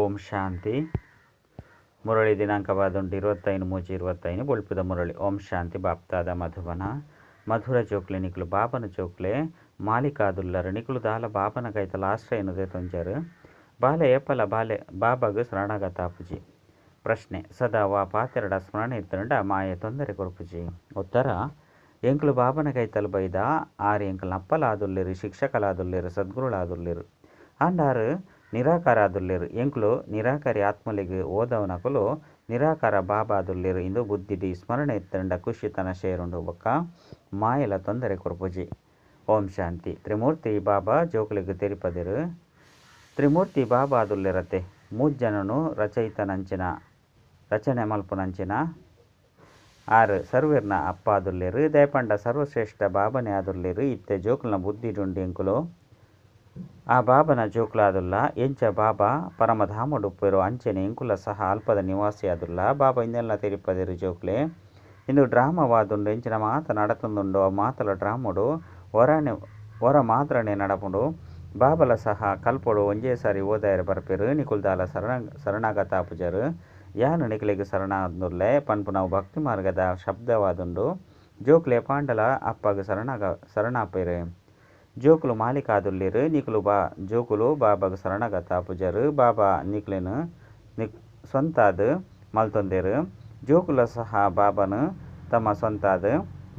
ಓಂ ಶಾಂತಿ. ಮುರಳಿ ದಿನಾಂಕವಾದುಂಟು 25/3/25 ಬೊಳ್ಪುದ ಮುರಳಿ. ಓಂ ಶಾಂತಿ. ಬಾಪ್ತಾದ ಮಧುಬನ ಮಧುರ ಜೋಕ್ಲೆ ನಿಕುಲು ಬಾಬನ ಜೋಕ್ಲೆ ಮಾಲಿಕಾದುಲ್ಲರು ನಿಕುಲು ದಾಲ ಬಾಬನ ಕೈತಲ ಆಶ್ರಯನುದೆ ತೊಂಜರು ಬಾಲೆ ಏಪಲ ಬಾಲೆ ಬಾಬಾಗು ಶರಣಾಗತ ಆಪುಜಿ. ಪ್ರಶ್ನೆ: ಸದಾ ವಾ ಪಾತೆರಡ ಸ್ಮರಣೆ ಇತ್ತಂಡ ಮಾಯೆ ತೊಂದರೆ ಕೊರ್ಪುಜಿ. ಉತ್ತರ: ಎಂಕುಲು ಬಾಬನ ಕೈತಲ್ ಬೈದ ಆರು ಎಂಕಲ್ನ ಅಪ್ಪಲಾದುಲ್ಲೆರು, ಶಿಕ್ಷಕಲಾದುಲ್ಲೆರು, ಸದ್ಗುರುಳಾದುಲ್ಲೆರು. ಆಂಡಾರು ನಿರಾಕಾರ ಆದುಲ್ಲೆರು. ಎಂಕುಲು ನಿರಾಕಾರಿ ಆತ್ಮಲಿಗೆ ಓದವನಕುಲು ನಿರಾಕಾರ ಬಾಬಾದುಲ್ಲೆರು. ಇಂದು ಬುದ್ಧಿಡಿ ಸ್ಮರಣೆ ಇತ್ತಂಡ ಖುಷಿತನ ಶೇರುಂಡು ಬೊಕ್ಕ ಮಾಯೆಲ ತೊಂದರೆ ಕೊರ್ಪುಜಿ. ಓಂ ಶಾಂತಿ. ತ್ರಿಮೂರ್ತಿ ಬಾಬಾ ಜೋಕುಲಿಗೆ ತೆರಿಪದಿರು. ತ್ರಿಮೂರ್ತಿ ಬಾಬಾ ಆದುಲ್ಲೆರತೆ ಮೂಜನನು ರಚಯಿತನಂಚಿನ ರಚನೆ ಮಲ್ಪುನಂಚಿನ ಆರು ಸರ್ವೇರ್ನ ಅಪ್ಪ ಆದುಲ್ಲೆರು. ದಯಪಂಡ ಸರ್ವಶ್ರೇಷ್ಠ ಬಾಬನೇ ಆದುಲ್ಲೆರು. ಇತ್ತೆ ಜೋಕುಲ್ನ ಬುದ್ಧಿಡುಂಡು ಎಂಕುಲು ಆ ಬಾಬನ ಜೋಕುಲಾದುಲ್ಲ. ಎಂಚ ಬಾಬಾ ಪರಮಧಾಮಡುಪ್ಪೆರು ಅಂಚೆನೆ ಎಂಕುಲ ಸಹ ಅಲ್ಪದ ನಿವಾಸಿ ಆದುಲ್ಲ. ಬಾಬಾ ಇಂದೆಲ್ಲ ತೆರಿಪದಿರು ಜೋಕ್ಲೆ. ಇಂದು ಡ್ರಾಮವಾದುಂಡು. ಎಂಚಿನ ಮಾತ ನಡತೊಂದುಂಡು ಆ ಮಾತಲ ಡ್ರಾಮಡು ಹೊರನೆ ಹೊರ ಮಾತ್ರನೇ ನಡಪುಂಡು. ಬಾಬಲ ಸಹ ಕಲ್ಪೊಡು ಒಂಜೇ ಸಾರಿ ಓದಾಯರು ಬರ್ಪೆರು. ನಿಕುಲ್ದಾಲ ಶರಣಾಗತ ಆಪುಜರು. ಯಾನು ನಿಕುಲೆಗ್ ಶರಣಾದುಲ್ಲೆ ಪನ್ಪುನವು ಭಕ್ತಿ ಮಾರ್ಗದ ಶಬ್ದವಾದುಂಡು. ಜೋಕ್ಲೆ ಪಾಂಡಲ ಅಪ್ಪಗ್ ಶರಣಾಪೆರು. ಜೋಕುಲು ಮಾಲಿಕಾದುಲ್ಲೆರು. ನಿಕುಲು ಬಾ ಜೋಕುಲು ಬಾಬಾಗ್ ಶರಣಾಗತ ಆಪುಜರು. ಬಾಬಾ ನಿಕ್ಲೆನ್ ಸ್ವಂತಾದ್ ಮಲ್ತೊಂದೆರು. ಜೋಕುಲ ಸಹ ಬಾಬನು ತಮ್ಮ ಸ್ವಂತಾದ್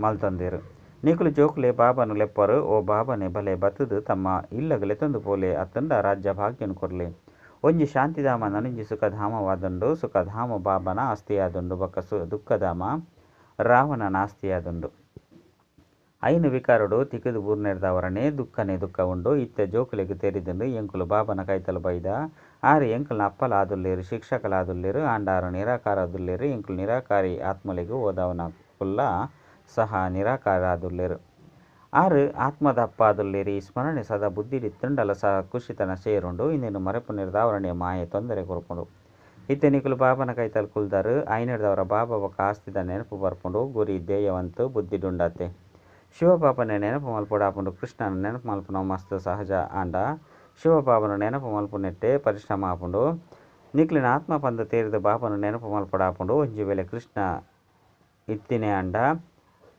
ಮಲ್ತೊಂದೆರು. ನಿಕುಲು ಜೋಕುಲೆ ಬಾಬನು ಲೆಪ್ಪರು. ಓ ಬಾಬನೆ ಬಲೆ ಬತ್ತುದು ತಮ್ಮ ಇಲ್ಲಗ್ ಲೆತ್ತೊಂದು ಪೋಲೆ ಅತ್ತಂಡ ರಾಜ್ಯ ಭಾಗ್ಯನು ಕೊರ್ಲೆ. ಒಂಜಿ ಶಾಂತಿಧಾಮ ನನೊಂಜಿ ಸುಖಧಾಮವಾದುಂಡು. ಸುಖಧಾಮ ಬಾಬನ ಆಸ್ತಿಯಾದುಂಡು. ಬೊಕ್ಕ ದುಃಖಧಾಮ ರಾವಣನ ಆಸ್ತಿಯಾದುಂಡು. ಐನು ವಿಕಾರಡು ತಿಕ್ಕದು ಬೂರ್ನೆರ್ದವರನೆ ದುಃಖನೇ ದುಃಖ ಉಂಡು. ಇತ್ತೆ ಜೋಕುಲೆಗ್ ತೆರಿದುಂಡು ಎಂಕುಲು ಬಾಬನ ಕೈತಲ್ ಬೈದ ಆರು ಎಂಕಲ್ನ ಅಪ್ಪಲಾದುಲ್ಲೆರು, ಶಿಕ್ಷಕಲಾದುಲ್ಲೆರು. ಆಂಡಾರು ನಿರಾಕಾರದುಲ್ಲೆರು. ಎಂಕುಲು ನಿರಾಕಾರಿ ಆತ್ಮಲೆಗ್ ಓದವನಕುಲ್ಲ ಸಹ ನಿರಾಕಾರಾದುಲ್ಲೆರು. ಆರು ಆತ್ಮದ ಅಪ್ಪ ಆದುಲ್ಲೆರು. ಈ ಸ್ಮರಣೆ ಸದಾ ಬುದ್ಧಿಡಿತ್ತುಂಡಲ ಸಹ ಖುಷಿತನ ಸೇರುಂಡು. ಇಂದೇನು ಮರೆಪು ನಿರ್ದಾವರಣೆ ಮಾಯೆ ತೊಂದರೆ ಕೊರ್ಪುಂಡು. ಇತ್ತೆ ನಿಕುಲು ಬಾಬನ ಕೈತಲ್ ಕುಲ್ದಾರು ಐನೆರ್ದವರ ಬಾಬಾ ಬೊಕ್ಕ ಆಸ್ತಿದ ನೆನಪು ಬರ್ಪುಂಡು. ಗುರಿ ಧ್ಯೇಯವಂತು ಬುದ್ಧಿಡುಂಡತೆ. ಶಿವಬಾಬನ ನೆನಪು ಮಲ್ಪೊಡಾಪುಂಡು. ಕೃಷ್ಣನ ನೆನಪು ಮಲ್ಪುನವು ಮಸ್ತ್ ಸಹಜ. ಆಂಡ ಶಿವಬಾಬನ ನೆನಪು ಮಲ್ಪುನೆಟ್ಟೆ ಪರಿಶ್ರಮ ಆಪುಂಡು. ನಿಕ್ಲಿನ ಆತ್ಮ ಪಂದ್ ತೇರಿದ ಬಾಬನ ನೆನಪು ಮಲ್ಪೊಡಾಪುಂಡು. ಒಂಜಿ ವೇಳೆ ಕೃಷ್ಣ ಇತ್ತಿನೇ ಅಂಡ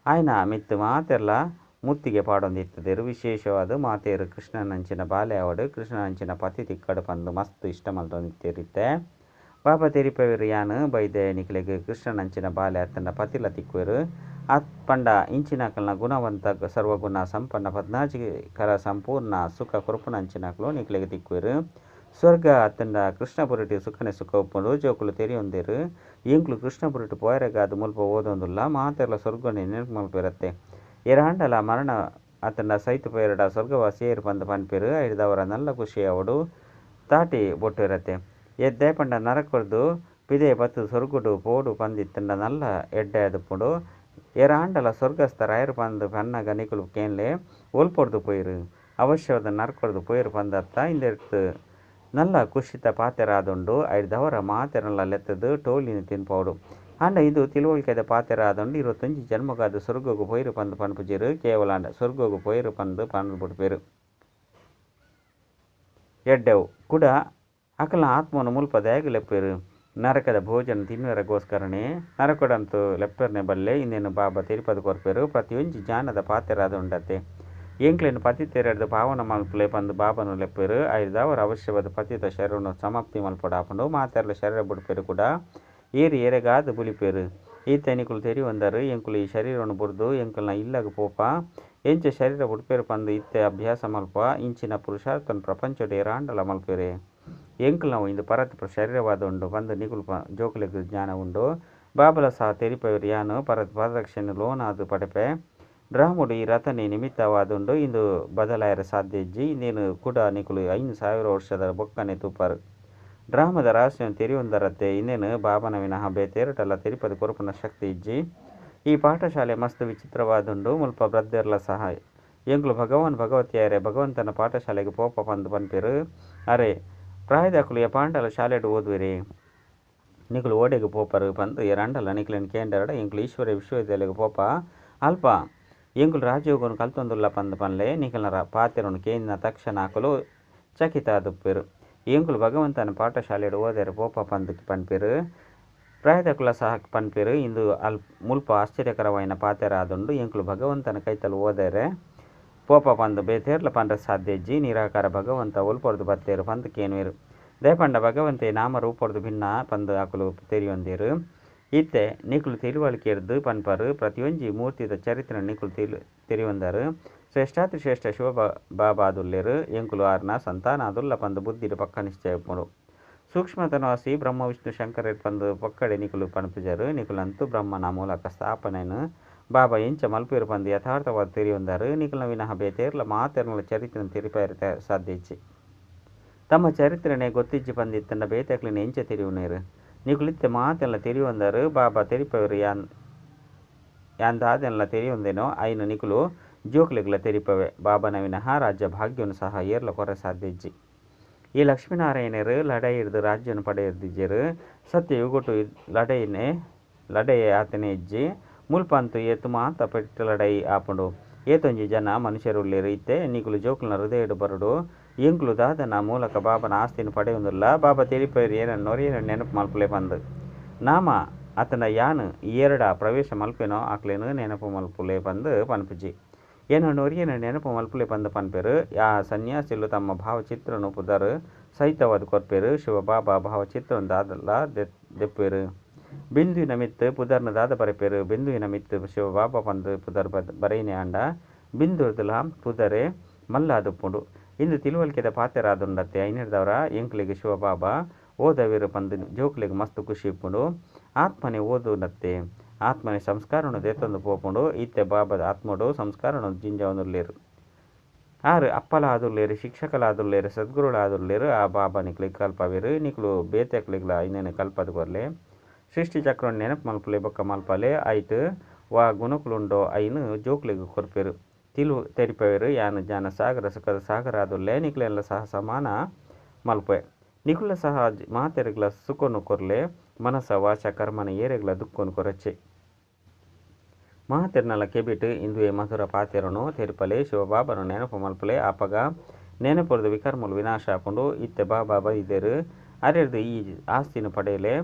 ಆಯ್ನ ಮಿತ್ತು ಮಾತೆರ್ಲ ಮುತ್ತಿಗೆ ಪಾಡೊಂದಿತ್ತದೇರು. ವಿಶೇಷವಾದ ಮಾತೇರು ಕೃಷ್ಣನಂಚಿನ ಬಾಲೆ ಆವಡು ಕೃಷ್ಣನಂಚಿನ ಪತಿ ತಿಕ್ಕಡು ಪಂದು ಮಸ್ತ್ ಇಷ್ಟ ಮಲ್ತೊಂದಿತ್ತೇರಿತ್ತೆ. ಬಾಬಾ ತೆರಿಪವೇರು ಯಾನು ಬೈದೆ ನಿಕ್ಲೆಗ್ ಕೃಷ್ಣನಂಚಿನ ಬಾಲೆ ಅತ್ತಂಡ ಪತಿಲ ತಿಕ್ಕುವೆರು. ಅತ್ ಪಂಡ ಇಂಚಿನಕಲ್ನ ಗುಣವಂತ ಸರ್ವಗುಣ ಸಂಪನ್ನ ಪದ್ನಾಜಿಕರ ಸಂಪೂರ್ಣ ಸುಖ ಕೊರ್ಪುನಂಚಿನಕಲು ನಿಕ್ಲೆಗ್ ತಿಕ್ಕುವೆರು. ಸ್ವರ್ಗ ಅತ್ತಂಡ ಕೃಷ್ಣಪುರಿಟಿ ಸುಖನೆ ಸುಖ ಉಪ್ಪುಂಡು. ಜೋಕುಲು ತೆರಿಯೊಂದೇರು ಎಂಕ್ಲು ಕೃಷ್ಣಪುರಿಟಿ ಪೋಯರೆಗಾದ್ ಮುಲ್ಪ ಓದೊಂದುಲ್ಲ. ಮಾತೆರ್ಲ ಸ್ವರ್ಗನೆ ನೆನಪು ಮಲ್ಪೆರತ್ತೆ. ಏರಾಂಡಲ ಮರಣ ಅತ್ತಂಡ ಸೈತು ಪೇರಡ ಸ್ವರ್ಗವಾಸಿಯೇರು ಪಂದ್ ಪನ್ಪೆರು. ಐರ್ದವರ ನಲ್ಲ ಖುಷಿ ಅವಡು ತಾಟಿ ಬೊಟ್ಟುರತ್ತೆ. ಎದ್ದೆ ಪಂಡ ನರಕೊರ್ದು ಪಿದೆ ಬತ್ತು ಸ್ವರ್ಗಡು ಪೋಡು ಪಂದಿತ್ತಂಡ ನಲ್ಲ ಎಡ್ಡೆ ಆದುಪ್ಪುಂಡು. ಏರಾಂಡಲ ಸ್ವರ್ಗಸ್ಥರಾಯರು ಪಂದ್ ಪನ್ನಗ ನಿಕುಲು ಕೇನ್ಲೆ ಒಲ್ಪೊರ್ದು ಪೋಯಿರು. ಅವಶ್ಯವಾದ ನರಕೊರ್ದು ಪೋಯಿರು ಪಂದತ್ತ. ಇಂದೆರ್ತ್ ನಲ್ಲ ಖುಷಿತ ಪಾತೆರಾದುಂಡು. ಐರ್ದವರ ಮಾತೆರಲ್ಲ ಲೆತ್ತದು ಟೋಲಿನ ತಿನ್ಪೋಡು. ಆಂಡ ಇದು ತಿಳುವಳಿಕೆದ ಪಾತೆರ ಆದುಂಡು. 21 ಜನ್ಮಗಾದ ಸ್ವರ್ಗಗ್ ಪೋಯಿರು ಪಂದ್ ಪನ್ಪುಜೆರು. ಕೇವಲ ಸ್ವರ್ಗಗ್ ಪೋಯಿರು ಪಂದ್ ಪಂದ್ ಬಿಡ್ಪೆರು. ಎಡ್ಡೆವು ಕೂಡ ಅಕಲ್ನ ಆತ್ಮನು ಮುಲ್ಪ ದಾಯೆಗ್ ಲೆಪ್ಪೆರು. ನರಕದ ಭೋಜನ ತಿನ್ನುವರೆಗೋಸ್ಕರನೇ ನರಕಡಂತೂ ಲೆಪ್ಪೆರ್ನೆ ಬಲ್ಲೆ. ಇಂದೇನು ಬಾಬಾ ತೆರಿಪದು ಕೊರ್ಪೆರು. ಪ್ರತಿಯೊಂಜಿ ಜ್ಞಾನದ ಪಾತೆರಾದುಂಡತೆ. ಎಂಕ್ಲೆನ್ ಪತಿತೆರೆಡ್ದು ಪಾವನ ಮಲ್ಪುಲೆ ಪಂದ್ ಬಾಬನು ಲೆಪ್ಪೆರು. ಐರ್ದವರ ಅವಶ್ಯವಾದ ಪತಿತ ಶರೀರನು ಸಮಾಪ್ತಿ ಮಲ್ಪೊಡಾಪುಂಡು. ಮಾತೆರ್ಲ ಶರೀರ ಬುಡ್ಪೆರು ಕೂಡ ಏರು ಏರೆಗಾದ್ ಬುಲಿಪೆರು. ಈತ ನಿಕುಲು ತೆರಿಯೊಂದರು ಎಂಕುಲು ಈ ಶರೀರವನ್ನು ಬುಡ್ದು ಎಂಕಲ್ನ ಇಲ್ಲಗ್ ಪೋಪ. ಎಂಚ ಶರೀರ ಬುಡ್ಪೆರು ಪಂದ್ ಇತ್ತೆ ಅಭ್ಯಾಸ ಮಲ್ಪ. ಇಂಚಿನ ಪುರುಷಾರ್ಥನ ಪ್ರಪಂಚಡ್ ಏರಾಂಡಲ ಮಲ್ಪೆರೆ. ಎಂಕಲ್ನವು ಇಂದು ಪರತ್ ಶರೀರವಾದ ಉಂಡು ಪಂದ್ ನಿಕುಲು ಜೋಕುಲೆಗ್ ಜ್ಞಾನ ಉಂಡು. ಬಾಬಲ ಸಹ ತೆರಿಪವೆರು ಯಾನು ಪರತ್ ಪಾದರಕ್ಷೆನ್ ಲೋನಾದ್ ಪಡೆಪೆ. ಡ್ರಾಮಡು ಈ ರಥನೆ ನಿಮಿತ್ತವಾದುಂಡು. ಇಂದು ಬದಲಾಯರೆ ಸಾಧ್ಯ ಇಜ್ಜಿ. ಇಂದೇನು ಕೂಡ ನಿಕುಲು 5000 ವರ್ಷದ ಬೊಕ್ಕನೆ ತೂಪರು. ಡ್ರಾಮದ ರಹಸ್ಯವನ್ನು ತೆರಿಯೊಂದರತ್ತೆ. ಇಂದೇನು ಬಾಬನ ವಿನಃ ಬೇತೇರಟಲ ತೆರಿಪದು ಕೊರ್ಪುನ ಶಕ್ತಿ ಇಜ್ಜಿ. ಈ ಪಾಠಶಾಲೆ ಮಸ್ತ್ ವಿಚಿತ್ರವಾದುಂಡು. ಮುಲ್ಪ ಬ್ರದರ್ಲ ಸಹ ಎಂಕುಲು ಭಗವಾನ್ ಭಗವತಿಯರೇ ಭಗವಂತನ ಪಾಠಶಾಲೆಗೆ ಪೋಪ ಪಂದ್ ಪನ್ಪೆರು. ಅರೆ ಪ್ರಾಯದಕುಲು ಎಪಾಂಡಲ ಶಾಲೆಡ್ ಓದುವೆರೆ. ನಿಕುಲು ಓಡೆಗ್ ಪೋಪರು ಪಂದ್ ಏರಾಂಡಲ ನಿಕ್ಲೆನ್ ಕೇಂಡರಡ ಎಂಕುಲು ಈಶ್ವರ ವಿಶ್ವವಿದ್ಯಾಲಯಗ್ ಪೋಪ. ಅಲ್ಪ ಎಂಕುಲು ರಾಜಯೋಗನು ಕಲ್ತೊಂದುಲ್ಲ ಪಂದ್ ಪನ್ಲೆ. ನಿಕಲ್ನ ಪಾತೆರನು ಕೇಂದಿನ ತಕ್ಷಣ ಅಕುಲು ಚಕಿತ ಆದುಪ್ಪೆರು. ಎಂಕುಲು ಭಗವಂತನ ಪಾಠಶಾಲೆಡ್ ಓದೆರೆ ಪೋಪ ಪಂದ್ ಪನ್ಪೆರ್. ಪ್ರಾಯದಕುಲ ಸಹ ಪನ್ಪೆರ್ ಇಂದು ಅಲ್ ಮುಲ್ಪ ಆಶ್ಚರ್ಯಕರವಾಯಿನ ಪಾತೆರ ಆದುಂಡು. ಎಂಕುಲು ಭಗವಂತನ ಕೈತಲ್ ಓದೆರೆ ಪೋಪ ಪಂದ್ ಬೇತೇರ್ಲ ಪಂಡ್ರೆ ಸಾಧ್ಯ ಇಜ್ಜಿ. ನಿರಾಕಾರ ಭಗವಂತ ಒಲ್ಪೊರ್ದು ಬತ್ತೆರ್ ಪಂದ್ ಕೇನುವೆರ್. ದಾಯೆ ಪಂಡ ಭಗವಂತೆ ನಾಮ ರೂಪೊರ್ದು ಭಿನ್ನ ಪಂದ್ ಅಕುಲು ತೆರಿಯೊಂದೆರ್. ಇತ್ತೆ ನಿಕುಲು ತಿಳುವಳಿಕೆರ್ದ್ ಪನ್ಪರ್ ಪ್ರತಿಯೊಂಜಿ ಮೂರ್ತಿದ ಚರಿತ್ರೆ ನಿಕುಲು ತೆರಿಯೊಂದರ್. ಶ್ರೇಷ್ಠಾತಿ ಶ್ರೇಷ್ಠ ಶಿವ ಬಾಬಾದುಲ್ಲೆರ್ ಎಂಕುಲು ಆರ್ನ ಸಂತಾನ ಆದುಲ್ಲ ಪಂದ್ ಬುದ್ಧಿಡ್ ಪಕ್ಕ ನಿಶ್ಚಯ ಉಪ್ಪುಂಡು. ಸೂಕ್ಷ್ಮತನವಾಸಿ ಬ್ರಹ್ಮ ವಿಷ್ಣು ಶಂಕರೆರ್ ಪಂದ್ ಪೊಕ್ಕಡೆ ನಿಕುಲು ಪನ್ಪುಜರ್. ನಿಕುಲಂತೂ ಬ್ರಹ್ಮನ ಮೂಲಕ ಸ್ಥಾಪನೆನ್ ಬಾಬಾ ಎಂಚ ಮಲ್ಪುವೆರ್ ಪಂದ್ ಯಥಾರ್ಥವಾದ್ ತೆರಿಯೊಂದರ್. ನಿಕುಲ್ನ ವಿನಃ ಬೇತೇರ್ಲ ಮಾತೆರ್ನ ಚರಿತ್ರೆನ್ ತೆರಿಪಾಯೆರೆ ಸಾಧ್ಯ ಇಜ್ಜಿ. ತಮ್ಮ ಚರಿತ್ರೆನೆ ಗೊತ್ತಿಜ್ಜಿ ಪಂದಿತ್ತಂಡ ಬೇತೆಕ್ಲೆನ ಎಂಚ ತೆರಿಯುನೇರ್. ನಿಕುಲು ಇತ್ತೆ ಮಾತೆಲ್ಲ ತೆರಿಯೊಂದರ್. ಬಾಬಾ ತೆರಿಪವೆರ್ ಯಾನ್ ಯಾನ್ ದಾದೆನ್ಲ ತೆರಿಯೊಂದೇನೋ ಐನ್ ನಿಕುಲು ಜೋಕ್ಲೆಗ್ಲ ತೆರಿಪವೆ. ಬಾಬಾನ ವಿನಃ ರಾಜ್ಯ ಭಾಗ್ಯನ್ ಸಹ ಏರ್ಲ ಕೊರೆ ಸಾಧ್ಯ ಇಜ್ಜಿ. ಈ ಲಕ್ಷ್ಮೀನಾರಾಯಣೆರ್ ಲಡಾಯಿರ್ದ್ ರಾಜ್ಯನ್ ಪಡೆದಿಜ್ಜೆರ್. ಸತ್ಯ ಯುಗೊಟು ಲಡಾಯಿನೇ ಲಡಾಯೇ ಆತನೇ ಇಜ್ಜಿ. ಮುಲ್ಪ ಅಂತೂ ಏತ್ ಮಾತ ಪೆಟ್ಟ್ ಲಡಾಯಿ ಆಪುಂಡು. ಏತೊಂಜಿ ಜನ ಮನುಷ್ಯರುಲ್ಲೆರ್. ಇತ್ತೆ ನಿಕುಲು ಜೋಕುಲ್ನ ಹೃದಯಡ್ ಬರೊಡು. ಎಂಕುಲು ದಾದನ ಮೂಲಕ ಬಾಬನ ಆಸ್ತಿನ್ ಪಡೆಯೊಂದುಲ್ಲ. ಬಾಬಾ ತೆರಿಪವೆರ್ ಏನನ್ ಒರಿಯನ್ ನೆನಪು ಮಲ್ಪುಲೆ ಪಂದ್. ನಾಮ ಅತಂಡ ಯಾನ್ ಏರ್ಡ ಪ್ರವೇಶ ಮಲ್ಪೆನೋ ಅಕ್ಲೆನ್ ನೆನಪು ಮಲ್ಪುಲೆ ಪಂದ್ ಪನ್ಪುಜಿ. ಏನನ್ ಒರಿಯನ್ ನೆನಪು ಮಲ್ಪುಲೆ ಪಂದ್ ಪನ್ಪೆರ್. ಆ ಸನ್ಯಾಸಿಲು ತಮ್ಮ ಭಾವಚಿತ್ರನ್ ಪುದರ್ ಸಹಿತವಾದ್ ಕೊರ್ಪೆರ್. ಶಿವ ಬಾಬಾ ಭಾವಚಿತ್ರನ್ ದಾದಲ ದೆಪ್ಪುವೆರ್. ಬಿಂದುವಿನ ಮಿತ್ತ್ ಪುದರ್ನ ದಾದ ಬರೆಪೆರ್. ಬಿಂದುವಿನ ಮಿತ್ತ್ ಶಿವ ಬಾಬಾ ಪಂದ್ ಪುದರ್ ಬರೆಯಿನಿ ಆಂಡ ಬಿಂದುರ್ದಲ ಪುದರೇ ಮಲ್ಲಾದುಪ್ಪುಂಡು. ಇಂದು ತಿಳುವಳಿಕೆದ ಪಾತೆರ ಆದುಂಡತ್ತೆ. ಐನೆರ್ದಾವರ ಎಂಕ್ಲೆಗ್ ಶಿವ ಬಾಬಾ ಓದವೆರ್ ಪಂದ್ ಜೋಕ್ಲೆಗ್ ಮಸ್ತ್ ಖುಷಿ ಇಪ್ಪುಂಡು. ಆತ್ಮನೆ ಓದುನತ್ತೆ ಆತ್ಮನೆ ಸಂಸ್ಕಾರನು ದೆತ್ತೊಂದು ಪೋಪುಂಡು. ಇತ್ತೆ ಬಾಬಾ ಆತ್ಮಡು ಸಂಸ್ಕಾರನು ಜಿಂಜಾವೊಂದುಲ್ಲೆರ್. ಆರ್ ಅಪ್ಪಲ ಆದುಲ್ಲೆರ್, ಶಿಕ್ಷಕಲಾದುಲ್ಲೆರ್, ಸದ್ಗುರುಲಾದುಲ್ಲೆರ್. ಆ ಬಾಬಾ ನಿಕ್ಲೆಗ್ ಕಲ್ಪವೆರ್. ನಿಕುಲು ಬೇತೆಕ್ಲೆಗ್ಲ ಐನೆನ್ ಕಲ್ಪದ್ ಕೊರ್ಲೆ. ಸೃಷ್ಟಿ ಚಕ್ರನ್ ನೆನಪು ಮಲ್ಪುಲೆ ಬೊಕ್ಕ ಮಲ್ಪಲೆ. ಐಟ್ ವಾ ಗುಣಕುಲುಂಡೋ ಐನ್ ಜೋಕ್ಲೆಗ್ ಕೊರ್ಪೆರ್. ತೆರಿಪವೆರ್ ಯಾನ್ ಜ್ಞಾನ ಸಾಗರ ಸುಖದ ಸಾಗರ ಆದುಲ್ಲೆ. ನಿಕ್ಲೆನ್ಲ ಸಹ ಸಮಾನ ಮಲ್ಪುವೆ. ನಿಕುಲ ಸಹ ಮಾತೆರೆಗ್ಲ ಸುಖನು ಕೊರ್ಲೆ. ಮನಸ ವಾಚ ಕರ್ಮನ ಏರೆಗ್ಲ ದುಃಖನು ಕೊರಚೆ. ಮಾತೆರ್ನಲ ಕೆಬಿಟ್ ಇಂದುವೆ ಮಧುರ ಪಾತೆರನು ತೆರಿಪಲೆ. ಶಿವಬಾಬನ ನೆನಪು ಮಲ್ಪುಲೆ. ಆಪಗ ನೆನಪುರ್ದು ವಿಕರ್ಮಲು ವಿನಾಶ ಆಪುಂಡು. ಇತ್ತೆ ಬಾಬಾ ಬೈದೆರ್ ಅರೆರ್ದ್ ಈ ಆಸ್ತಿನ ಪಡೆಯಲೆ.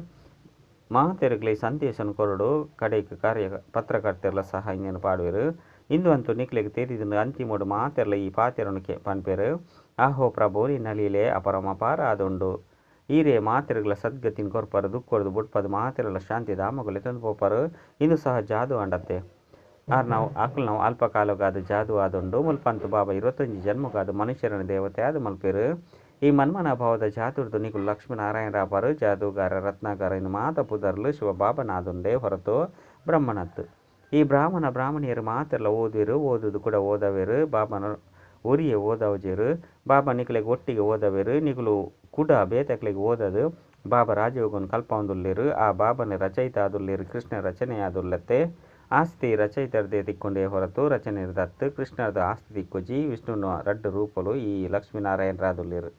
ಮಾತೆರೆಗ್ಲ ಈ ಸಂದೇಶನ್ ಕೊರೊಡು. ಕಡೆಕ್ ಕಾರ್ಯ ಪತ್ರಕರ್ತೆರ್ಲ ಸಹ ಇಂದೆನ್ ಪಾಡುವೆರ್. ಇಂದು ಅಂತೂ ನಿಕ್ಲೆಗ್ ತೆರಿದುಂಡು. ಅಂತಿಮೊಡು ಮಾತೆರ್ಲ ಈ ಪಾತೆರನು ಪನ್ಪೆರ್. ಆಹೋ ಪ್ರಭು ನಿನ್ನ ಲೀಲೆ ಅಪರಮಪಾರ ಆದುಂಡು. ಈರೇ ಮಾತೆರೆಗ್ಲ ಸದ್ಗತಿನ್ ಕೊರ್ಪರ್. ದುಃಖೊರ್ದು ಬುಡ್ಪದ್ ಮಾತೆರೆಗ್ಲ ಶಾಂತಿ ಧಾಮಗ್ ಲೆತೊಂದು ಪೋಪರ್. ಇಂದು ಸಹ ಜಾದು ಆಂಡತ್ತೆ. ಆರ್ ನಾವು ಅಕುಲು ನಾವು ಅಲ್ಪ ಕಾಲಗಾದ ಜಾದು ಆದುಂಡು. ಮುಲ್ಪ ಅಂತೂ ಬಾಬಾ 21 ಜನ್ಮಗಾದ ಮನುಷ್ಯರನ್ನ ದೇವತೆ ಆದ್ ಮಲ್ಪೆರ್. ಈ ಮನ್ಮನ ಭಾವದ ಜಾದುರ್ದು ನಿಕುಲು ಲಕ್ಷ್ಮೀನಾರಾಯಣರಾಪರ್. ಜಾದೂಗಾರ ರತ್ನಾಕರ ಇಂದು ಮಾತ ಪುದರ್ಲು ಶಿವ ಬಾಬನಾದುಂಡೆ ಹೊರತು ಬ್ರಹ್ಮಣತ್. ಈ ಬ್ರಾಹ್ಮಣ ಬ್ರಾಹ್ಮಣಿಯರು ಮಾತೆರ್ಲ ಓದುವೆರ್. ಓದುದು ಕೂಡ ಓದವೆರ್. ಬಾಬನ ಒರಿಯೇ ಓದಾವುಜೆರ್. ಬಾಬಾ ನಿಕ್ಲೆಗ್ ಒಟ್ಟಿಗೆ ಓದವೆರ್. ನಿಕುಲು ಕುಡ ಬೇತೆಕ್ಲೆಗ್ ಓದದು ಬಾಬಾ ರಾಜಯೋಗನ್ ಕಲ್ಪವೊಂದುಲ್ಲೆರ್. ಆ ಬಾಬನ ರಚಯಿತ ಆದುಲ್ಲೆರ್. ಕೃಷ್ಣ ರಚನೆಯಾದುಲ್ಲತ್ತೆ. ಆಸ್ತಿ ರಚಯಿತರ್ದೇ ತಿಕ್ಕೊಂಡೇ ಹೊರತು ರಚನೆರ್ದತ್. ಕೃಷ್ಣರ್ದ ಆಸ್ತಿ ತಿಕ್ಕುಜಿ. ವಿಷ್ಣುನ ರಡ್ಡ್ ರೂಪಲು ಈ ಲಕ್ಷ್ಮೀನಾರಾಯಣರಾದುಲ್ಲೆರ್.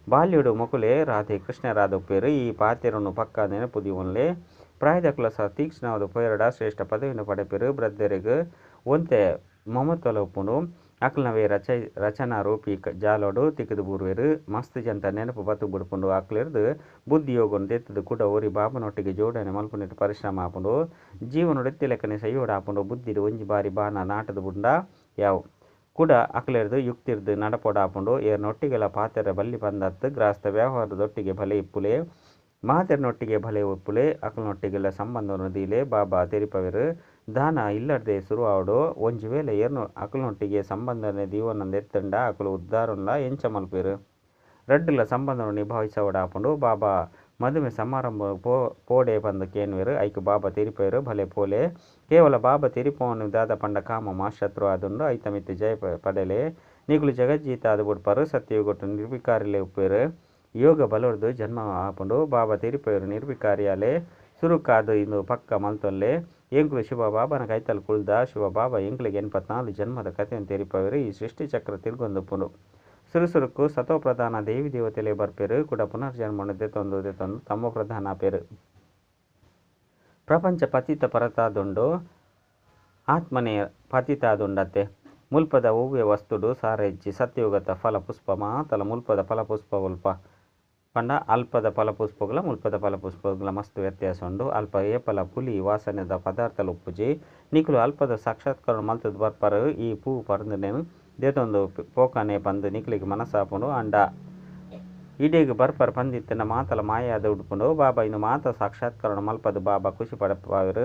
ಬಾಲ್ಯಡು ಮೊಕುಲೆ ರಾಧೆ ಕೃಷ್ಣರಾದುಪ್ಪೆರ್. ಈ ಪಾತೆರನು ಪಕ್ಕ ನೆನಪು ದೀವೊನ್ಲೆ. ಪ್ರಾಯದಕುಲ ಸಹ ತೀಕ್ಷ್ಣವಾದ ಪೋಯೆರ್ಡ ಶ್ರೇಷ್ಠ ಪದವಿನ ಪಡೆಪೆರ್. ವೃದ್ಧೆರೆಗ್ ಒಂತೆ ಮಮತ್ವಲ ಉಪ್ಪುಂಡು. ಅಕ್ಲ್ನವೇ ರಚನಾ ರೂಪಿ ಜಾಲೊಡು ತಿಕ್ಕಿದ್ ಬೂರುವೆರ್. ಮಸ್ತ್ ಜನತ ನೆನಪು ಬತ್ತು ಬುಡ್ಪುಂಡು. ಅಕ್ಲೆರ್ದ್ ಬುದ್ಧಿ ಯೋಗನ್ ದೆತ್ತುದು ಕುಡ ಒರಿ ಬಾಬನೊಟ್ಟಿಗೆ ಜೋಡಣೆ ಮಲ್ಪುನೆಟ್ ಪರಿಶ್ರಮ ಆಪುಂಡು. ಜೀವನೊಡು ಲೆಕ್ಕನೆ ಸೈಯೋಡಾಪುಂಡು. ಬುದ್ಧಿಡ್ ಒಂಜಿ ಬಾರಿ ಬಾಣ ನಾಟದ ಬುಡ್ಂಡ ಯಾವು. ಕುಡ ಅಕ್ಲೆರ್ದ್ ಯುಕ್ತಿರ್ದ್ ನಡಪೊಡಾಪುಂಡು. ಏರ್ನೊಟ್ಟಿಗೆಲ ಪಾತೆರ ಬಲ್ಲಿ ಪಂದತ್ ಗ್ರಾಸ್ತ ವ್ಯವಹಾರದೊಟ್ಟಿಗೆ ಭಲೆ ಇಪ್ಪುಲೆ. ಮಾತೆರ್ನೊಟ್ಟಿಗೆ ಭಲೆ ಉಪ್ಪುಲೆ. ಅಕ್ಲ್ನೊಟ್ಟಿಗೆಲ ಸಂಬಂಧವನ್ನು ದೀಲೆ. ಬಾಬಾ ತೆರಿಪವೆರ್ ದಾನ ಇಲ್ಲರ್ದೇ ಶುರು ಆವೊಡು. ಒಂಜಿ ವೇಳೆ ಏರ್ನ ಅಕ್ಲ್ನೊಟ್ಟಿಗೆ ಸಂಬಂಧನೆ ದೀವೊನಂದೆತ್ತಂಡ ಅಕುಲು ಉದ್ಧಾರನ್ಲ ಎಂಚ ಮಲ್ಪುವೆರ್. ರಡ್ಡ್ಲ ಸಂಬಂಧವನ್ನು ನಿಭಾಯಿಸವಡಾಪುಂಡು. ಬಾಬಾ ಮದುಮೆ ಸಮಾರಂಭ ಪೋಡೆ ಪಂದ್ ಕೇನುವೆರ್. ಐಕ್ ಬಾಬಾ ತೆರಿಪವೆರ್ ಭಲೆ ಪೋಲೆ. ಕೇವಲ ಬಾಬಾ ತೆರಿಪವನು ದಾದ ಪಂಡ ಕಾಮ ಮಹಾಶತ್ರು ಆದುಂಡು. ಐತ ಮಿತ್ತ್ ಜಯ ಪಡೆಲೆ. ನಿಕುಲು ಜಗಜ್ಜೀತ ಆದ್ ಬುಡ್ಪರ್. ಸತ್ಯಯುಗೊಟು ನಿರ್ವಿಕಾರಿಲೇ ಉಪ್ಪುವೆರ್. ಯೋಗ ಬಲೊರ್ದು ಜನ್ಮ ಆಪುಂಡು. ಬಾಬಾ ತೆರಿಪವೆರ್ ನಿರ್ವಿಕಾರಿಯಾಲೆ. ಸುರುಕಾದ್ ಇಂದು ಪಕ್ಕ ಮಲ್ತೊನ್ಲೆ. ಎಂಕುಲು ಶಿವ ಬಾಬಾನ ಕೈತಲ್ ಕುಲ್ದ. ಶಿವ ಬಾಬಾ ಎಂಕ್ಲೆಗ್ 84 ಜನ್ಮದ ಕಥೆನ್ ತೆರಿಪವೆರ್. ಈ ಸೃಷ್ಟಿ ಚಕ್ರ ತಿರ್ಗೊಂದುಪ್ಪುಂಡು. ಸುರು ಸುರುಕು ಸತೋ ಪ್ರಧಾನ ದೇವಿ ದೇವತೆಲೇ ಬರ್ಪೆರ್. ಕುಡ ಪುನರ್ಜನ್ಮನು ದೆತೊಂದು ದೆತೊಂದು ತಮೋ ಪ್ರಧಾನ ಆಪೆರ್. ಪ್ರಪಂಚ ಪತಿತ ಪರತಾದುಂಡು. ಆತ್ಮನೇ ಪತಿತ ಆದುಂಡತ್ತೆ. ಮುಲ್ಪದ ಒವ್ವೆ ವಸ್ತುಡು ಸಾರ ಇಜ್ಜಿ. ಸತ್ಯಯುಗತ ಫಲ ಪುಷ್ಪ ಮಾತಲ ಮುಲ್ಪದ ಫಲ ಪುಷ್ಪ ಒಲ್ಪ. ಪಂಡ ಅಲ್ಪದ ಫಲಪುಷ್ಪಗಳ ಮುಲ್ಪದ ಫಲಪುಷ್ಪಗಳ ಮಸ್ತ್ ವ್ಯತ್ಯಾಸ ಉಂಡು. ಅಲ್ಪ ಏಪಲ ಪುಲಿ ವಾಸನೆದ ಪದಾರ್ಥಲು ಉಪ್ಪುಜಿ. ನಿಕುಲು ಅಲ್ಪದ ಸಾಕ್ಷಾತ್ಕಾರ ಮಲ್ತುದು ಬರ್ಪರ್ ಈ ಪೂ ಪರ್ಂದ್ಂಡೆನ್ ದೆತೊಂದು ಪೋಕನೆ ಪಂದ್ ನಿಕಲೆಗ್ ಮನಸಾಪುಂಡು. ಆಂಡ ಇಡೆಗ್ ಬರ್ಪರ್ ಪಂದಿತ್ತಿನ ಮಾತಲ ಮಾಯಾದ ಉಡ್ಪುಂಡು. ಬಾಬಾ ಇಂದು ಮಾತ ಸಾಕ್ಷಾತ್ಕಾರ ಮಲ್ಪದು ಬಾಬಾ ಖುಷಿ ಪಡಪಾವೆರ್.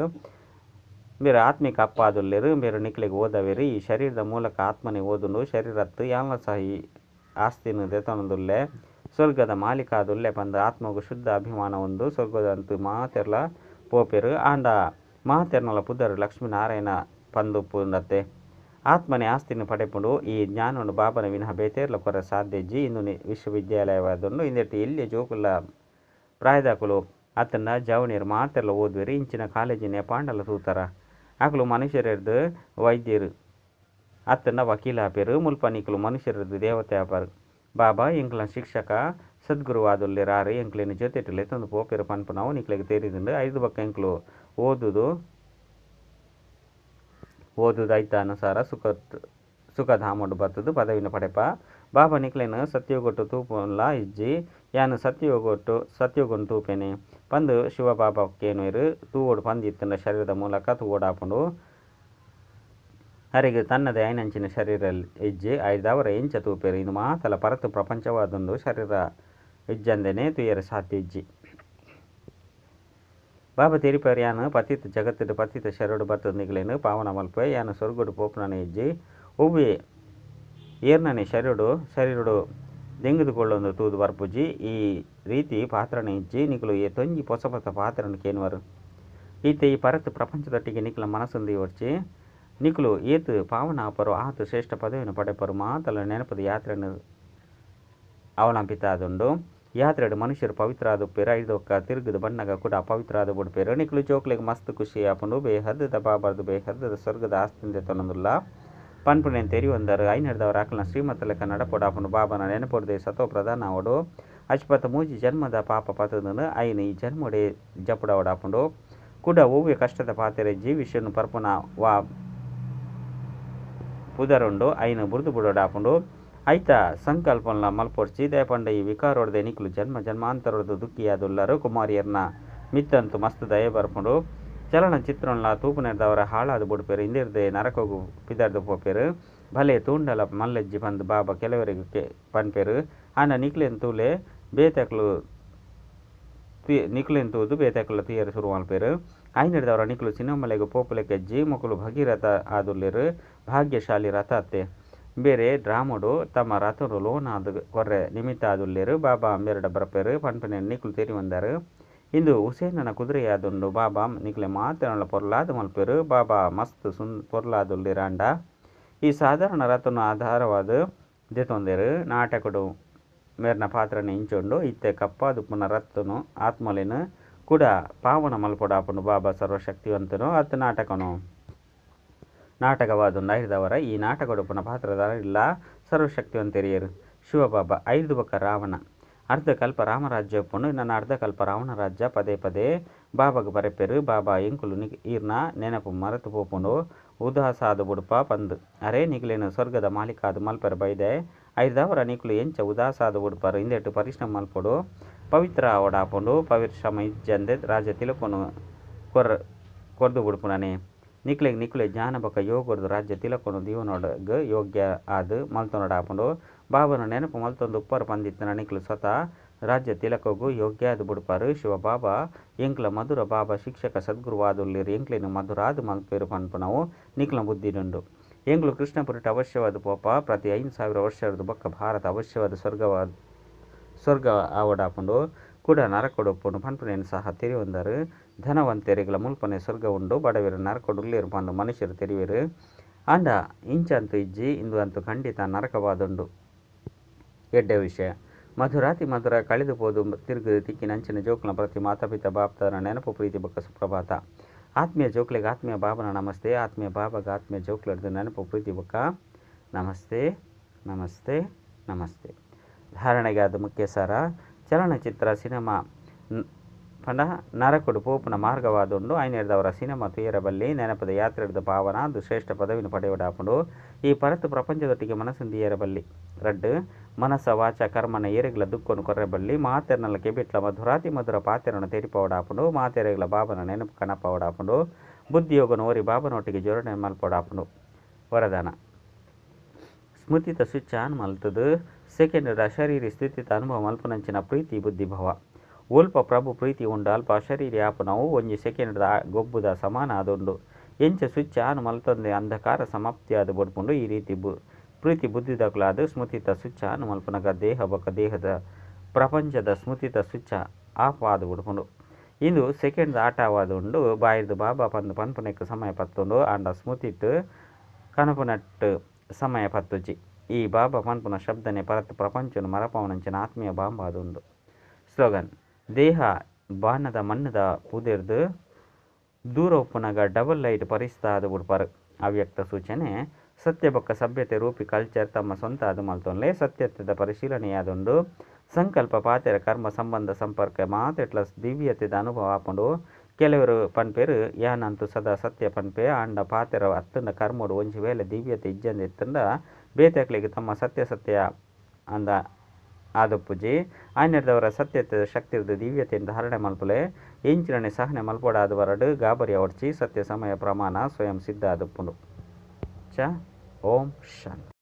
ಮೇರ್ ಆತ್ಮಿಕ ಅಪ್ಪಾದುಲ್ಲೆರ್. ಮೇರ್ ನಿಕಲೆಗ್ ಓದವೆರ್. ಈ ಶರೀರದ ಮೂಲಕ ಆತ್ಮನೆ ಓದುಂಡು. ಶರೀರತ್ ಯಾನ್ಲ ಸಹ ಈ ಆಸ್ತಿನ್ ದೆತೊನೊಂದುಲ್ಲೆ. ಸ್ವರ್ಗದ ಮಾಲೀಕಾದುಲ್ಲೆ ಪಂದ್ ಆತ್ಮಗ್ ಶುದ್ಧ ಅಭಿಮಾನ ಉಂದು. ಸ್ವರ್ಗದಂತು ಮಾತೆರ್ಲ ಪೋಪೆರ್. ಆಂಡ ಮಾತೆರ್ನಲ ಪುದರ್ ಲಕ್ಷ್ಮೀನಾರಾಯಣ ಪಂದ್ ಉಪ್ಪುಂಡತೆ. ಆತ್ಮನೆ ಆಸ್ತಿನ್ ಪಡೆಪುಂಡು. ಈ ಜ್ಞಾನನ್ ಬಾಬನ ವಿನಃ ಬೇತೆರ್ಲ ಕೊರೆ ಸಾಧ್ಯ ಇಜ್ಜಿ. ಇಂದು ವಿಶ್ವವಿದ್ಯಾಲಯವಾದುಂಡು. ಇಂದೆಟ್ ಎಲ್ಯ ಜೋಕುಲ್ಲ ಪ್ರಾಯದಕುಲು ಅತ್ತುಂಡ ಜವನೆರ್ ಮಾತೆರ್ಲ ಓದುವೆರ್. ಇಂಚಿನ ಕಾಲೇಜ್ ನ್ ಏಪಾಂಡಲ ತೂತರ. ಅಕುಲು ಮನುಷ್ಯರೆರ್ದ್ ವೈದ್ಯೆರ್ ಅತ್ತುಂಡ ವಕೀಲ ಆಪೆರ್. ಮುಲ್ಪ ನಿಕುಲು ಮನುಷ್ಯರೆರ್ದ್ ದೇವತೆ ಆಪರ್. ಬಾಬಾ ಎಂಕ್ಲೆನ ಶಿಕ್ಷಕ ಸದ್ಗುರು ಆದುಲ್ಲೆರ್. ಆರ್ ಎಂಕ್ಲೆನ ಜೊತೆಟ್ ಲೆತೊಂದು ಪೋಪೆರ್ ಪನ್ಪುನವು ನಿಕ್ಲೆಗ್ ತೆರಿದುಂಡು. ಐರ್ದ್ ಬೊಕ ಎಂಕುಲು ಓದುದು ಓದುದು ಐತ ಅನುಸಾರ ಸುಖಧಾಮಡ್ ಬತ್ತುದು ಪದವಿನ ಪಡೆಪ. ಬಾಬಾ ನಿಕ್ಲೆನ್ ಸತ್ಯಯುಗೊಟ್ಟು ತೂಪುನ್ಲ ಇಜ್ಜಿ. ಯಾನ್ ಸತ್ಯಯುಗೊನು ತೂಪೆನೆ ಪಂದ್ ಶಿವ ಬಾಬಾ ಕೇನುವೆರ್. ತೂವೊಡು ಪಂದಿತ್ತುಂಡ ಶರೀರದ ಮೂಲಕ ತೂವೊಡಾಪುಂಡು. ಅರೆಗ್ ತನ್ನದೇ ಆಯಿನಂಚಿನ ಶರೀರ ಇಜ್ಜಿ. ಐರ್ದಾವರ ಎಂಚ ತೂಪೆರ್. ಇಂದು ಮಾತಲ ಪರತ್ ಪ್ರಪಂಚವಾದುಂಡು. ಶರೀರ ಇಜ್ಜಂದೆನೆ ತೂಯೆರೆ ಸಾಧ್ಯ ಇಜ್ಜಿ. ಬಾಬಾ ತೆರಿಪಾರ್ ಯಾನ್ ಪತಿತ ಜಗತ್ತುಡು ಪತಿತ ಶರೀರಡ್ ಬತ್ತುದು ನಿಕ್ಲೆನ್ ಪಾವನ ಮಲ್ಪುವೆ. ಯಾನ್ ಸ್ವರ್ಗಡ್ ಪೋಪುನನೇ ಇಜ್ಜಿ. ಒವ್ವೆ ಏರ್ನನೇ ಶರೀರಡ್ ದೆಂಗುದು ಕುಲ್ಲೊಂದು ತೂದು ಬರ್ಪುಜಿ. ಈ ರೀತಿ ಪಾತ್ರನೇ ಇಜ್ಜಿ. ನಿಕುಲು ಏತೊಂಜಿ ಪೊಸ ಪೊಸ ಪಾತ್ರನ್ ಕೇನುವರ್. ಇತ್ತೆ ಈ ಪರತ್ ಪ್ರಪಂಚದೊಟ್ಟಿಗೆ ನಿಕ್ಲೆನ ಮನಸ್ಸನ್ನು ದೀವೊಡ್ಚಿ. ನಿಕುಲು ಏತ್ ಪಾವನ ಆಪರೋ ಆತ್ ಶ್ರೇಷ್ಠ ಪದವಿಯನ್ನು ಪಡೆಪರು. ಮಾತಲ ನೆನಪುದ ಯಾತ್ರೆನ್ ಅವಲಂಬಿತ ಆದುಂಡು. ಯಾತ್ರೆಡ್ ಮನುಷ್ಯರು ಪವಿತ್ರ ಆದುಪ್ಪೆರ್. ಐರ್ದ್ ಬೊಕ್ಕ ತಿರುಗುದು ಬನ್ನಗ ಕೂಡ ಅಪವಿತ್ರ ಆದ್ ಬುಡ್ಪೆರ್. ನಿಕುಲು ಜೋಕ್ಲೆಗ್ ಮಸ್ತ್ ಖುಷಿ ಆಪುಂಡು. ಬೇಹದ್ದ ಬಾಬರ್ದ್ ಬೇಹದ್ದ ಸ್ವರ್ಗದ ಆಸ್ತಿನ್ ದೆತೊನೊಂದುಲ್ಲ ಪನ್ಪುನೆನ್ ತೆರಿಯೊಂದರ್. ಐನೆರ್ದವರ ಅಕಲ್ನ ಶ್ರೀಮತ ಲೆಕ್ಕ ನಡಪೊಡಾಪುಂಡು. ಬಾಬನ ನೆನಪುರ್ದೆ ಸತೋ ಪ್ರಧಾನ ಆವೊಡು. ಅಶ್ಪತ ಮೂಜಿ ಜನ್ಮದ ಪಾಪ ಪತುದುಂಡು. ಐನ್ ಈ ಜನ್ಮಡೆ ಜಪುಡಾವೊಡಾಪುಂಡು. ಕುಡ ಒವ್ವೆ ಕಷ್ಟದ ಪಾತೆರ ಇಜ್ಜಿ. ವಿಷಯನ್ ಪರ್ಪುನ ವಾ ಪುದರುಂಡು ಐನ್ ಬುಡ್ದು ಬುಡೊಡಾಪುಂಡು. ಐತ ಸಂಕಲ್ಪನ್ಲ ಮಲ್ಪೊಡ್ಚಿ. ದಾಯೆ ಪಂಡ ಈ ವಿಕಾರೊರ್ದೆ ನಿಕುಲು ಜನ್ಮ ಜನ್ಮಾಂತರೊರ್ದು ದುಃಖಿಯಾದುಲ್ಲರ್. ಕುಮಾರಿಯರ್ನ ಮಿತ್ತಂತು ಮಸ್ತ್ ದಯೆ ಬರ್ಪುಂಡು. ಚಲನಚಿತ್ರನ್ಲ ತೂಪುನೆರ್ದಾವರ ಹಾಳಾದ್ ಬುಡ್ಪೆರ್. ಇಂದೆರ್ದೆ ನರಕೋಗು ಪಿದಡ್ದ್ ಪೋಪೆರ್. ಭಲೆ ತೂಂಡಲ ಮಲ್ಲಜ್ಜಿ ಪಂದ್ ಬಾಬಾ ಕೆಲವರೆಗ್ ಪನ್ಪೆರ್. ಆಂಡ ನಿಕ್ಲೆನ್ ತೂಲೆ ಬೇತೆಕ್ಲು ನಿಕ್ಲೆನ್ ತೂದು ಬೇತೆಕ್ಲ ತೂಯೆರೆ ಸುರು ಮಲ್ಪೆರ್. ಐನೆರ್ದವರ ನಿಕುಲು ಸಿನಿಮಾಲೆಗ್ ಪೋಪುಲೆಕ ಇಜ್ಜಿ. ಮೊಕುಲು ಭಗೀರಥ ಆದುಲ್ಲೆರ್. ಭಾಗ್ಯಶಾಲಿ ರಥ ಅತ್ತೆ. ಬೇರೆ ಡ್ರಾಮಡ್ ತಮ್ಮ ರಥಡ್ ಲೋನ್ ಆದ್ ಕೊರ್ರೆ ನಿಮಿತ್ತ ಆದುಲ್ಲೆರ್. ಬಾಬಾ ಬೇರಡ ಬರ್ಪೆರ್ ಪನ್ಪಿನ ನಿಕುಲು ತೆರಿಯೊಂದರ್. ಇಂದು ಹುಸೇನನ ಕುದುರೆಯಾದುಂಡು. ಬಾಬಾ ನಿಕ್ಲೆ ಮಾತೆರ್ನಲ ಪೊರ್ಲಾದ್ ಮಲ್ಪೆರ್. ಬಾಬಾ ಮಸ್ತ್ ಪೊರ್ಲಾದುಲ್ಲೆರ್. ಆಂಡ ಈ ಸಾಧಾರಣ ರಥನ್ ಆಧಾರವಾದ್ ದೆತೊಂದೆರ್. ನಾಟಕಡ್ ಮೇರ್ನ ಪಾತ್ರನೆ ಇಂಚ ಉಂಡು. ಇತ್ತೆ ಕಪ್ಪಾದುಪ್ಪುನ ರಥನ್ ಆತ್ಮಲೆನ್ ಕುಡ ಪಾವನ ಮಲ್ಪೊಡಾಪುಂಡು. ಬಾಬಾ ಸರ್ವಶಕ್ತಿವಂತನೋ ಅತ್ ನಾಟಕನೋ ನಾಟಕವಾದುಂಡು. ಐರ್ದವರ ಈ ನಾಟಕಡುಪ್ಪುನ ಪಾತ್ರಧಾರಿಲ ಸರ್ವಶಕ್ತಿವಂತೆರಿಯೆರ್. ಶಿವಬಾಬಾ ಐರ್ದ್ ಬೊಕ್ಕ ರಾವಣ. ಅರ್ಧಕಲ್ಪ ರಾಮರಾಜ್ಯ ಉಪ್ಪುಂಡು. ನನ ಅರ್ಧಕಲ್ಪ ರಾವಣ ರಾಜ್ಯ. ಪದೇ ಪದೇ ಬಾಬಾಗ್ ಪರಪೆರ್. ಬಾಬಾ ಎಂಕುಲು ಈರ್ನ ನೆನಪು ಮರತ್ ಪೋಪುಂಡು. ಉದಾಸಾದ್ ಬುಡ್ಪ ಪಂದ್. ಅರೆ ನಿಕ್ಲೆನ್ ಸ್ವರ್ಗದ ಮಾಲೀಕ ಆದ್ ಮಲ್ಪರೆ ಬೈದೆ. ಐರ್ದಾವರ ನಿಕುಲು ಎಂಚ ಉದಾಸಾದ್ ಬುಡ್ಪರ್. ಇಂದೆಟ್ ಪರಿಶ್ರಮ ಮಲ್ಪೊಡು. ಪವಿತ್ರ ಆವೊಡಾಪುಂಡು. ಪರಿಶ್ರಮ ಇಜ್ಜಂದೆ ರಾಜ ತಿಲಕೊನು ಕೊರ್ದು ಬುಡ್ಪುನನೆ. ನಿಕ್ಲೆಗ್ ನಿಕುಲೆ ಜ್ಞಾನ ಬೊಕ್ಕ ಯೋಗರ್ದ್ ರಾಜ್ಯ ತಿಲಕೊನು ದೀವೊನೊಡಗ್ ಯೋಗ್ಯ ಆದ್ ಮಲ್ತೊನೊಡಾಪುಂಡು. ಬಾಬನ ನೆನಪು ಮಲ್ತೊಂದು ಉಪ್ಪರ್ ಪಂದಿತ್ತಿನ ನಿಕುಲು ಸ್ವತಃ ರಾಜ್ಯ ತಿಲಕೊಗು ಯೋಗ್ಯ ಆದ್ ಬುಡ್ಪರ್. ಶಿವ ಬಾಬಾ ಎಂಕ್ಲ ಮಧುರ ಬಾಬಾ ಶಿಕ್ಷಕ ಸದ್ಗುರುವಾದುಲ್ಲೆರ್. ಎಂಕ್ಲೆನ್ ಮಧುರಾದ್ ಮಲ್ಪೆರ್ ಪನ್ಪುನವು ನಿಕ್ಲೆನ ಬುದ್ಧಿಡುಂಡು. ಎಂಕುಲು ಕೃಷ್ಣಪುರಿಟ್ ಅವಶ್ಯವಾದ್ ಪೋಪ. ಪ್ರತಿ 5000 ವರ್ಷರ್ದ್ ಬೊಕ್ಕ ಭಾರತ ಅವಶ್ಯವಾದ್ ಸ್ವರ್ಗ ಆವೊಡಾಪುಂಡು. ಕುಡ ನರಕೊಡು ಉಪ್ಪುಂಡು ಪನ್ಪುನೆನ್ ಸಹ ತೆರಿಯೊಂದರ್. ಧನವಂತೆರೆಗ್ಲ ಮುಲ್ಪನೆ ಸ್ವರ್ಗ ಉಂಡು. ಬಡವೆರ್ ನರಕೊಡು ಉಲ್ಲೆರ್ ಪಂದ್ ಮನುಷ್ಯೆರ್ ತೆರಿವೆರ್. ಆಂಡ ಇಂಚಂತೂ ಇಜ್ಜಿ. ಇಂದು ಅಂತೂ ಖಂಡಿತ ನರಕವಾದುಂಡು. ಎಡ್ಡೆ ವಿಷಯ. ಮಧುರಾತಿ ಮಧುರ ಕಳೆದು ಪೋದು ತಿರುಗುದು ತಿಕ್ಕಿನಂಚಿನ ಜೋಕುಲ್ನ ಪ್ರತಿ ಮಾತಾಪಿತ ಬಾಪ್ತಾರ ನೆನಪು ಪ್ರೀತಿ ಬೊಕ್ಕ ಸುಪ್ರಭಾತ. ಆತ್ಮೀಯ ಜೋಕ್ಲೆಗ್ ಆತ್ಮೀಯ ಬಾಬನ ನಮಸ್ತೆ. ಆತ್ಮೀಯ ಬಾಬಾಗ ಆತ್ಮೀಯ ಜೋಕ್ಲೆಡ್ದ್ ನೆನಪು ಪ್ರೀತಿ ಬೊಕ್ಕ ನಮಸ್ತೆ ನಮಸ್ತೆ ನಮಸ್ತೆ. ಧಾರಣೆಗಾದ ಮುಖ್ಯ ಸಾರ. ಚಲನಚಿತ್ರ ಸಿನಿಮಾ ಪಂಡ ನರಕೊಡು ಪೋಪುನ ಮಾರ್ಗವಾದುಂಡು. ಐನೆರ್ದವರ ಸಿನಿಮಾ ತೂಯೆರೆ ಬಲ್ಲಿ. ನೆನಪುದ ಯಾತ್ರೆಡ್ದ್ ಪಾವನ ಶ್ರೇಷ್ಠ ಪದವಿನ ಪಡೆಯೊಡಾಪುಂಡು. ಈ ಪರತ್ ಪ್ರಪಂಚದೊಟ್ಟಿಗೆ ಮನಸ್ಸನ್ನು ದೀಯೆರೆ ಬಲ್ಲಿ. ರಡ್ಡ್ ಮನಸ ವಾಚ ಕರ್ಮನ ಏರೆಗ್ಲ ದುಃಖನು ಕೊರ್ರೆ ಬಲ್ಲಿ. ಮಾತೆರ್ನಲ ಕೆಬಿಟ್ಲ ಮಧುರಾತಿ ಮಧುರ ಪಾತೆರನು ತೆರಿಪಾವೊಡಾಪುಂಡು. ಮಾತೆರೆಗ್ಲ ಬಾಬನ ನೆನಪು ಕನಪಾವೊಡಾಪುಂಡು. ಬುದ್ಧಿಯೋಗನು ಒರಿ ಬಾಬನೊಟ್ಟಿಗೆ ಜೋಡಣೆ ಮಲ್ಪೊಡಾಪುಂಡು. ವರದಾನ ಸ್ಮೃತಿತ ಸ್ವಿಚ್ ಆನ್ ಮಲ್ತದು ಸೆಕೆಂಡ್ ಅಶರೀರಿ ಸ್ಥಿತಿತ ಅನುಭವ ಮಲ್ಪುನಂಚಿನ ಪ್ರೀತಿ ಬುದ್ಧಿ ಭವ. ಒಲ್ಪ ಪ್ರಭು ಪ್ರೀತಿ ಉಂಡು ಅಲ್ಪ ಅಶರೀರಿ ಆಪುನವು ಒಂಜಿ ಸೆಕೆಂಡ್ ಗೊಬ್ಬುದ ಸಮಾನ ಆದುಂಡು. ಎಂಚ ಸ್ವಿಚ್ ಆನ್ ಮಲ್ತೊಂದೆ ಅಂಧಕಾರ ಸಮಾಪ್ತಿಯಾದ್ ಬುಡ್ಪುಂಡು. ಈ ರೀತಿ ಪ್ರೀತಿ ಬುದ್ಧಿದಕುಲಾದ ಸ್ಮೃತಿತ ಸ್ವಿಚ್ ಆನ್ ಮಲ್ಪುನಗ ದೇಹ ಬೊಕ ದೇಹದ ಪ್ರಪಂಚದ ಸ್ಮೃತಿತ ಸ್ವಿಚ್ ಆಫ್ ಆದ್ ಬುಡ್ಪುಂಡು. ಇಂದು ಸೆಕೆಂಡ್ ಆಟವಾದುಂಡು. ಬಾಯಿರ್ದ್ ಬಾಬಾ ಪಂದ್ ಪನ್ಪುನೆಕ್ ಸಮಯ ಪತ್ತುಂಡು. ಆಂಡ ಸ್ಮೃತಿಟ್ ಕನಪುನಟ್ ಸಮಯ ಪತ್ತುಜಿ. ಈ ಬಾಬಾ ಪನ್ಪುನ ಶಬ್ದನೆ ಪರತ್ ಪ್ರಪಂಚನ್ ಮರಪಾವನಂಚಿನ ಆತ್ಮೀಯ ಬಾಂಬ್ ಆದುಂಡು. ಸ್ಲೋಗನ್ ದೇಹ ಬಾಣದ ಮಣ್ಣುದ ಪುದೆರ್ದ್ ದೂರ ಉಪ್ಪುನಗ ಡಬಲ್ ಲೈಟ್ ಪರಿಸ್ತ ಆದ್ ಬುಡ್ಪಾರು. ಅವ್ಯಕ್ತ ಸೂಚನೆ ಸತ್ಯ ಬೊಕ್ಕ ಸಭ್ಯತೆ ರೂಪಿ ಕಲ್ಚರ್ ತಮ್ಮ ಸ್ವಂತ ಆದ್ ಮಲ್ತೊನ್ಲೆ. ಸತ್ಯತ್ವದ ಪರಿಶೀಲನೆಯಾದುಂಡು. ಸಂಕಲ್ಪ ಪಾತೆರ ಕರ್ಮ ಸಂಬಂಧ ಸಂಪರ್ಕ ಮಾತೆಟ್ಲ ದಿವ್ಯತೆದ ಅನುಭವ ಆಪುಂಡು. ಕೆಲವರು ಪನ್ಪೆರ್ ಯಾನಂತೂ ಸದಾ ಸತ್ಯ ಪನ್ಪೆ. ಆಂಡ ಪಾತೆರ ಅತ್ತುಂಡ ಕರ್ಮಡ್ ಒಂಜಿ ವೇಳೆ ದಿವ್ಯತೆ ಇಜ್ಜಂದೆ ಇತ್ತುಂಡ ಬೇತೆಕ್ಲೆಗ್ ತಮ್ಮ ಸತ್ಯ ಸತ್ಯ ಅಂದ ಆದುಪ್ಪುಜಿ. ಆಯಿನೆಡ್ದಾವರ ಸತ್ಯತ್ವದ ಶಕ್ತಿರ್ದ್ ದಿವ್ಯತೆನ್ ಧಾರಣೆ ಮಲ್ಪುಲೆ. ಎಂಚಿನನೆ ಸಹನೆ ಮಲ್ಪೊಡಾದ್ ಬರಡ್ ಗಾಬರಿ ಆವೊಡ್ಚಿ. ಸತ್ಯ ಸಮಯ ಪ್ರಮಾಣ ಸ್ವಯಂ ಸಿದ್ಧ ಆದುಪ್ಪುಂಡು. ಚ ಓಂ ಶಾಂತಿ.